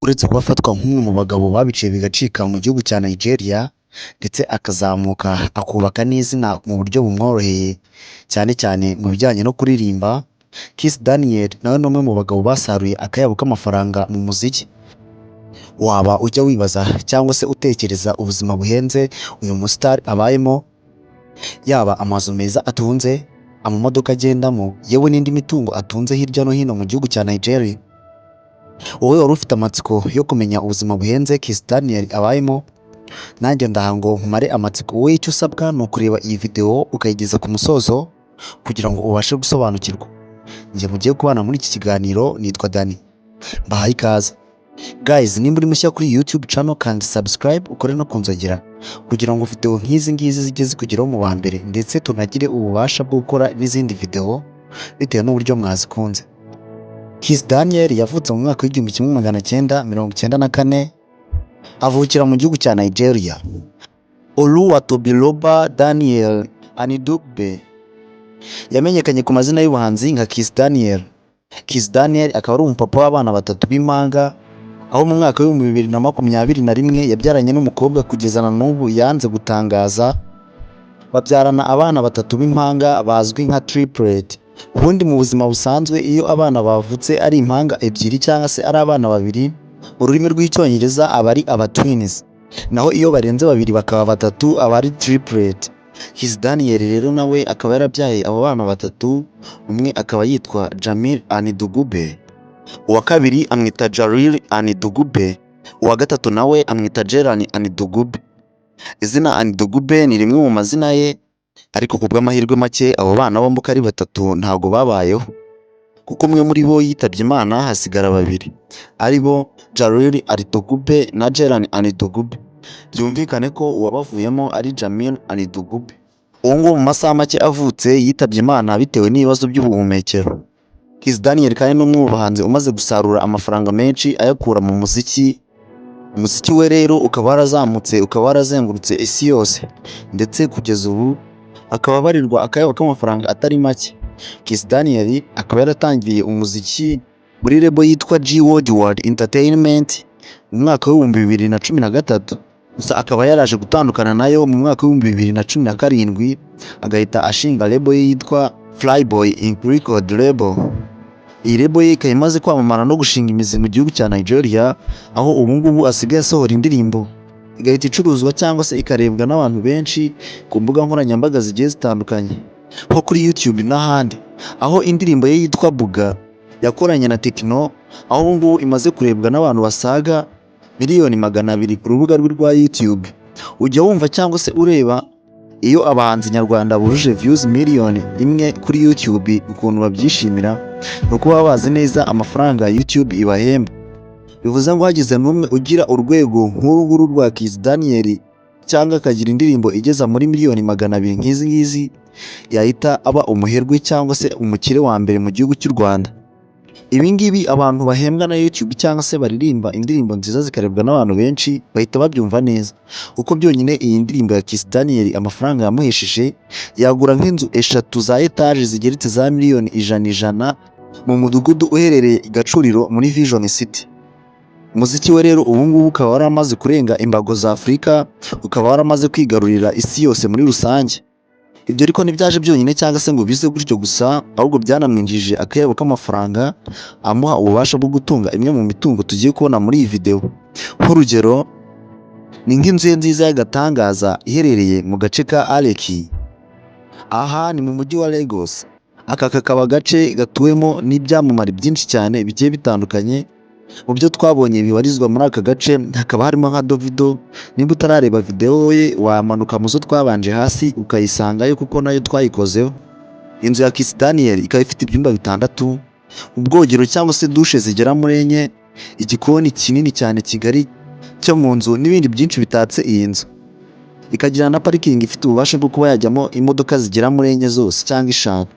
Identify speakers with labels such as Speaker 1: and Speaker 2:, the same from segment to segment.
Speaker 1: Uretse kuba afatwa nk'umwe mu bagabo babiciye bigacika mu gihugu cya Nigeria, ndetse akazamuka akubaka n'izina mu buryo bumworoheye, cyane cyane mu bijyanye no kuririmba, Kiss Daniel nawe ni umwe mu bagabo basaruye akayabo k'amafaranga mu muziki. Waba ujya wibaza cyangwa se utekereza ubuzima buhenze uyu musitari abayemo, yaba amazu meza atunze, amamodoka agendamo, yewe n'indi mitungo atunze hirya no hino mu gihugu cya Nigeria? Wowe wari ufite amatsiko yo kumenya ubuzima buhenze Kiss Daniel abayemo, nanjye ndaha ngo nkumare amatsiko. Wowe icyo usabwa ni ukureba iyi video ukayigeza ku musozo kugira ngo ubashe gusobanukirwa. Njye mugiye kubana muri iki kiganiro nitwa Dani, mbahaye ikaze. Guys, nimba uri mushya kuri YouTube channel, kandi subscribe, ukore no kunzogera kugira ngo video nk'izi ngizi zijye zikugeraho mu ba mbere, ndetse tunagire ububasha bwo gukora n'izindi video bitewe n'uburyo mwazikunze. Kiss Daniel yavutse mu mwaka w'1994, avukira mu gihugu cya Nigeria. Oluwatobiloba Daniel Anidugbe yamenyekanye ku mazina y'ubuhanzi nka Kiss Daniel. Kiss Daniel akaba ari umupapa w'abana batatu b'impanga, aho mu mwaka w'2021 yabyaranye n'umukobwa kugeza na n'ubu yanze gutangaza, babyarana abana batatu b'impanga bazwi nka triplet. Ubundi mu buzima busanzwe, iyo abana bavutse ari impanga ebyiri cyangwa se ari abana babiri, mu rurimi rw'Icyongereza aba ari aba twins, naho iyo barenze babiri bakaba batatu aba ari triplet. Kiss Daniel rero nawe akaba yarabyaye abo bana batatu, umwe akaba yitwa Jamil Anidugube, uwa kabiri amwita Jalil Anidugube, uwa gatatu nawe amwita Jelan Anidugube. Izina Anidugube ni rimwe mu mazina ye, ariko ku bw'amahirwe make abo bana bombi uko ari batatu ntabwo babayeho, kuko umwe muri bo yitabye Imana, hasigara babiri ari bo Jalil Anidugube na Jelan Anidugube. Byumvikane ko uwabavuyemo ari Jamil Anidugube. Uwo nguwo mu masaha make avutse yitabye Imana bitewe n'ibibazo by'ubuhumekero. Kiss Daniel kandi ni umwe mu bahanzi umaze gusarura amafaranga menshi ayakura mu muziki. Umuziki we rero ukaba warazamutse, ukaba warazengurutse isi yose, ndetse kugeza ubu akaba abarirwa akayabo k'amafaranga atari make. Kiss Daniel akaba yaratangiriye umuziki muri label yitwa G Worldwide Entertainment mu mwaka w'2013, gusa akaba yaraje gutandukana nayo mu mwaka w'2017, agahita ashinga label ye yitwa Flyboy Inc Record Label. Iyi label ye ikaba imaze kwamamara no gushinga imizi mu gihugu cya Nigeria, aho ubu ngubu asigaye asohora indirimbo igahita icuruzwa cyangwa se ikarebwa n'abantu benshi ku mbuga nkoranyambaga zigiye zitandukanye nko kuri YouTube n'ahandi, aho indirimbo ye yitwa Buga yakoranye na Tekno, aho ubu ngubu imaze kurebwa n'abantu basaga 200 million ku rubuga rwe rwa YouTube. Ujya wumva cyangwa se ureba iyo abahanzi nyarwanda bujuje views 1 million kuri YouTube ukuntu babyishimira? Ni uko baba bazi neza amafaranga YouTube ibahemba. Bivuze ngo hagize n'umwe ugira urwego nk'uru nguru rwa Kiss Daniel, cyangwa akagira indirimbo igeza muri 200 million nk'izi ngizi, yahita aba umuherwe cyangwa se umukire wa mbere mu gihugu cy'u Rwanda. Ibi ngibi abantu bahembwa na YouTube cyangwa se baririmba indirimbo nziza zikarebwa n'abantu benshi bahita babyumva neza, kuko byonyine iyi ndirimbo ya Kiss Daniel amafaranga yamuhesheje yagura nk'inzu eshatu za etaje zigeretse za miliyoni 100 100 mu mudugudu uherereye i Gacuriro muri Vision City. Umuziki we rero ubu ngubu ukaba waramaze kurenga imbago za Afurika, ukaba waramaze kwigarurira isi yose muri rusange. Ibyo ariko ntibyaje byonyine cyangwa se ngo bize gutyo gusa, ahubwo byanamwinjije akayabo k'amafaranga amuha ububasha bwo gutunga imwe mu mitungo tugiye kubona muri iyi video. Nk'urugero ni nk'inzu ye nziza y'agatangaza iherereye mu gace ka Lekki. Aha ni mu mujyi wa Lagos. Aka kakaba agace gatuwemo n'ibyamamare byinshi cyane bigiye bitandukanye. Mu byo twabonye bibarizwa muri aka gace hakaba harimo nka Davido. Niba utarareba video ye, wamanuka mu zo twabanje hasi ukayisangayo, kuko nayo twayikozeho. Inzu ya Kiss Daniel ikaba ifite ibyumba bitandatu, ubwogero cyangwa se dushe zigera muri enye, igikoni kinini cyane kigari cyo mu nzu n'ibindi byinshi bitatse iyi nzu. Ikagira na parikingi ifite ububasha bwo kuba yajyamo imodoka zigera muri enye zose cyangwa eshanu.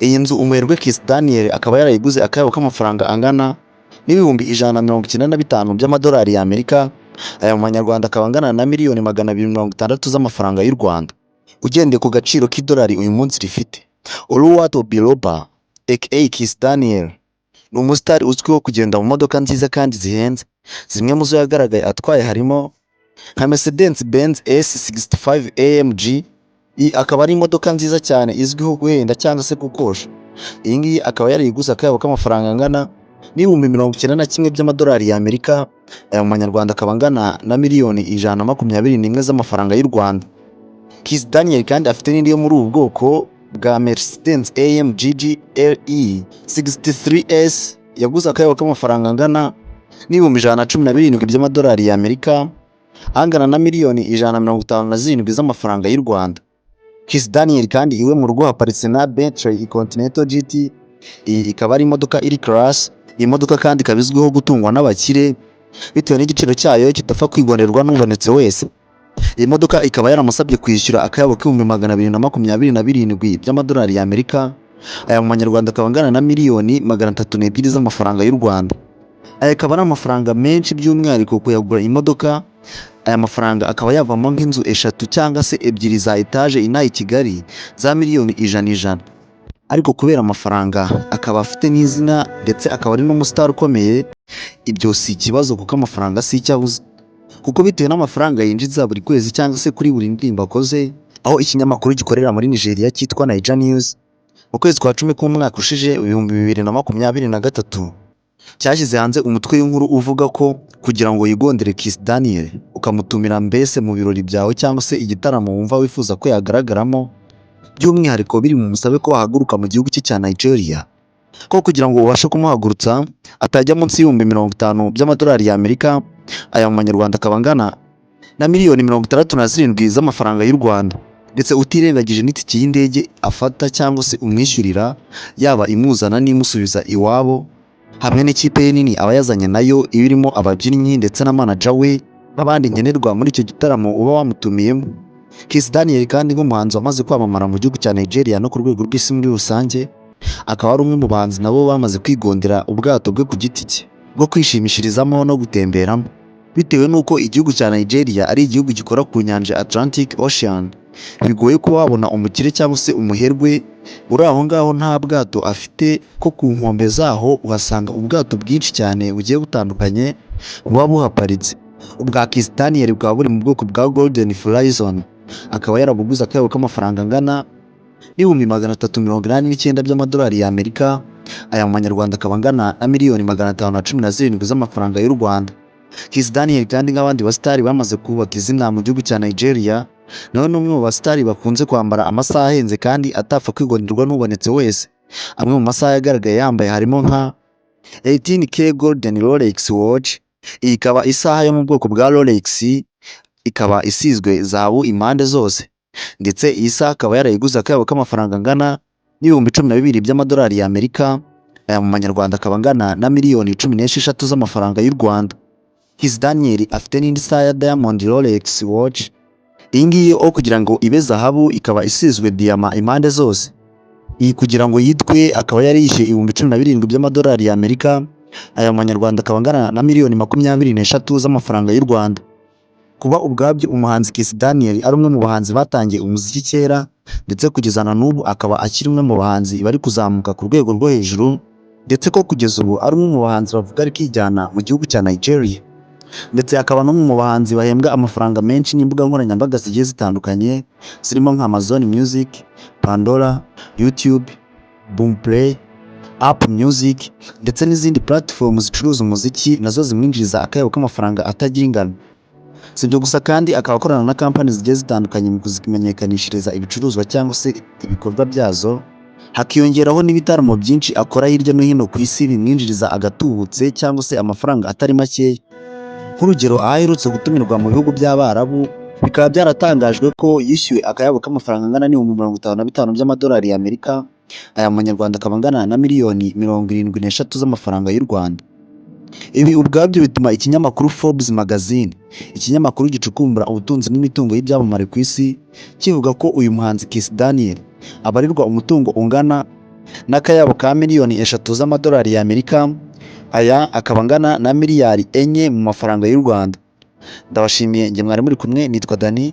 Speaker 1: Iyi nzu umuherwe Kiss Daniel akaba yarayiguze akayabo k'amafaranga angana n'195,000 by'amadolari y'Amerika, aya mu manyarwanda akaba angana na 260 million z'amafaranga y'u Rwanda, ugendeye ku gaciro k'idolari uyu munsi rifite. Oluwatobiloba aka Kiss Daniel ni umusitari uzwiho kugenda mu modoka nziza kandi zihenze. Zimwe mu zo yagaragaye atwaye harimo nka Mercedes Benz S65 AMG, iyi akaba ari imodoka nziza cyane izwiho guhenda cyangwa se gukosha. Iyi ngiyi akaba yarayiguze akayabo k'amafaranga angana n'91,000 by'amadolari y'Amerika, aya mu manyarwanda akaba angana na miliyoni 121 z'amafaranga y'u Rwanda. Kiss Daniel kandi afite n'indi yo muri ubu bwoko bwa Mercedes AMG GLE 63S yaguze akayabo k'amafaranga angana n'117,000 by'amadolari y'Amerika, angana na miliyoni 157 z'amafaranga y'u Rwanda. Kiss Daniel kandi iwe mu rugo haparitse na Bentley Continental GT, iyi ikaba ari imodoka iri class. Iyi modoka kandi ikaba izwiho gutungwa n'abakire bitewe n'igiciro cyayo kidapfa kwigonderwa n'ubonetse wese. Iyi modoka ikaba yaramusabye kwishyura akayabo k'227,000 by'amadolari y'Amerika, aya mu manyarwanda akaba angana na miliyoni 302 z'amafaranga y'u Rwanda. Aya akaba ari amafaranga menshi by'umwihariko kuyagura imodoka. Aya mafaranga akaba yavamo nk'inzu eshatu cyangwa se ebyiri za etaje inaha i Kigali za miliyoni ijana ijana. Ariko kubera amafaranga akaba afite n'izina ndetse akaba ari n'umusitari ukomeye, ibyo si ikibazo kuko amafaranga si icyo abuze. Kuko bitewe n'amafaranga yinjiza buri kwezi cyangwa se kuri buri ndirimbo akoze, aho ikinyamakuru gikorera muri Nigeria cyitwa Naija News mu kwezi kwa 10 k'umwaka ushize 2023 cyashyize hanze umutwe w'inkuru uvuga ko kugira ngo wigondere Kiss Daniel ukamutumira mbese mu birori byawe cyangwa se igitaramo wumva wifuza ko yagaragaramo, by'umwihariko biri mu musabe ko wahaguruka mu gihugu cye cya Nigeria, ko kugira ngo ubashe kumuhagurutsa atajya munsi y'50,000 by'amadolari y'Amerika, aya mu manyarwanda akaba angana na miliyoni 67 z'amafaranga y'u Rwanda, ndetse utirengagije n'itike y'indege afata cyangwa se umwishyurira, yaba imuzana n'imusubiza iwabo, hamwe n'ikipe ye nini aba yazanye nayo iba irimo ababyinnyi ndetse na manager we n'abandi nkenerwa muri icyo gitaramo uba wamutumiyemo. Kiss Daniel kandi nk'umuhanzi wamaze kwamamara mu gihugu cya Nigeria no ku rwego rw'isi muri rusange, akaba ari umwe mu bahanzi nabo bamaze kwigondera ubwato bwe ku giti cye bwo kwishimishirizamo no gutemberamo. Bitewe n'uko igihugu cya Nigeria ari igihugu gikora ku nyanja Atlantic Ocean, bigoye kuba wabona umukire cyangwa se umuherwe uri aho ngaho nta bwato afite, ko ku nkombe zaho uhasanga ubwato bwinshi cyane bugiye butandukanye buba buhaparitse. Ubwa Kiss Daniel bukaba buri mu bwoko bwa Golden Horizon, akaba yarabuguze akayabo k'amafaranga angana n'389,000 by'amadolari y'Amerika, aya mu manyarwanda akaba angana na miliyoni 517 z'amafaranga y'u Rwanda. Kiss Daniel kandi nk'abandi basitari bamaze kubaka izina mu gihugu cya Nigeria, nawe ni umwe mu basitari bakunze kwambara amasaha ahenze kandi atapfa kwigonderwa n'ubonetse wese. Amwe mu masaha yagaragaye yambaye harimo nka 18K Golden Rolex Watch, iyi ikaba isaha yo mu bwoko bwa Rolex, ikaba isizwe zahabu impande zose, ndetse iyi saha akaba yarayiguze akayabo k'amafaranga angana n'12,000 by'amadolari y'Amerika, aya mu manyarwanda akaba angana na miliyoni 16 z'amafaranga y'u Rwanda. Kiss Daniel afite n'indi saha ya Diamond Rolex Watch, iyi ngiyi aho kugira ngo ibe zahabu ikaba isizwe diyama impande zose. Iyi kugira ngo yitwe akaba yari yishyuye 17,000 by'amadolari y'Amerika, aya mu manyarwanda akaba angana na miliyoni 23 z'amafaranga y'u Rwanda. Kuba ubwabyo umuhanzi Kiss Daniel ari umwe mu bahanzi batangiye umuziki kera, ndetse kugeza na n'ubu akaba akiri umwe mu bahanzi bari kuzamuka ku rwego rwo hejuru, ndetse ko kugeza ubu ari umwe mu bahanzi bavuga rikijyana mu gihugu cya Nigeria, ndetse akaba n'umwe mu bahanzi bahembwa amafaranga menshi n'imbuga nkoranyambaga zigiye zitandukanye zirimo nka Amazon Music, Pandora, YouTube, Boomplay, Apple Music ndetse n'izindi platform zicuruza umuziki nazo zimwinjiriza akayabo k'amafaranga atagira ingano. Si ibyo gusa kandi, akaba akorana na kampani zigiye zitandukanye mu kuzimenyekanishiriza ibicuruzwa cyangwa se ibikorwa byazo, hakiyongeraho n'ibitaramo byinshi akora hirya no hino ku isi bimwinjiriza agatubutse cyangwa se amafaranga atari makeya. Nk'urugero, aho aherutse gutumirwa mu bihugu by'Abarabu, bikaba byaratangajwe ko yishyuwe akayabo k'amafaranga angana n'55,000 by'amadolari y'Amerika, aya mu manyarwanda akaba angana na miliyoni 73 z'amafaranga y'u Rwanda. Ibi ubwabyo bituma ikinyamakuru Forbes Magazine, ikinyamakuru gicukumbura ubutunzi n'imitungo y'ibyamamare ku isi, kivuga ko uyu muhanzi Kiss Daniel abarirwa umutungo ungana n'akayabo ka miliyoni 3 z'amadolari y'Amerika, aya akaba angana na miliyari 4 mu mafaranga y'u Rwanda. Ndabashimiye njye mwari muri kumwe, nitwa Dani.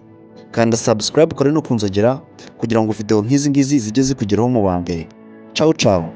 Speaker 1: Kanda subscribe, ukore no ku nzogera kugira ngo video nk'izi ngizi zijye zikugeraho mu ba mbere. Ciao ciao.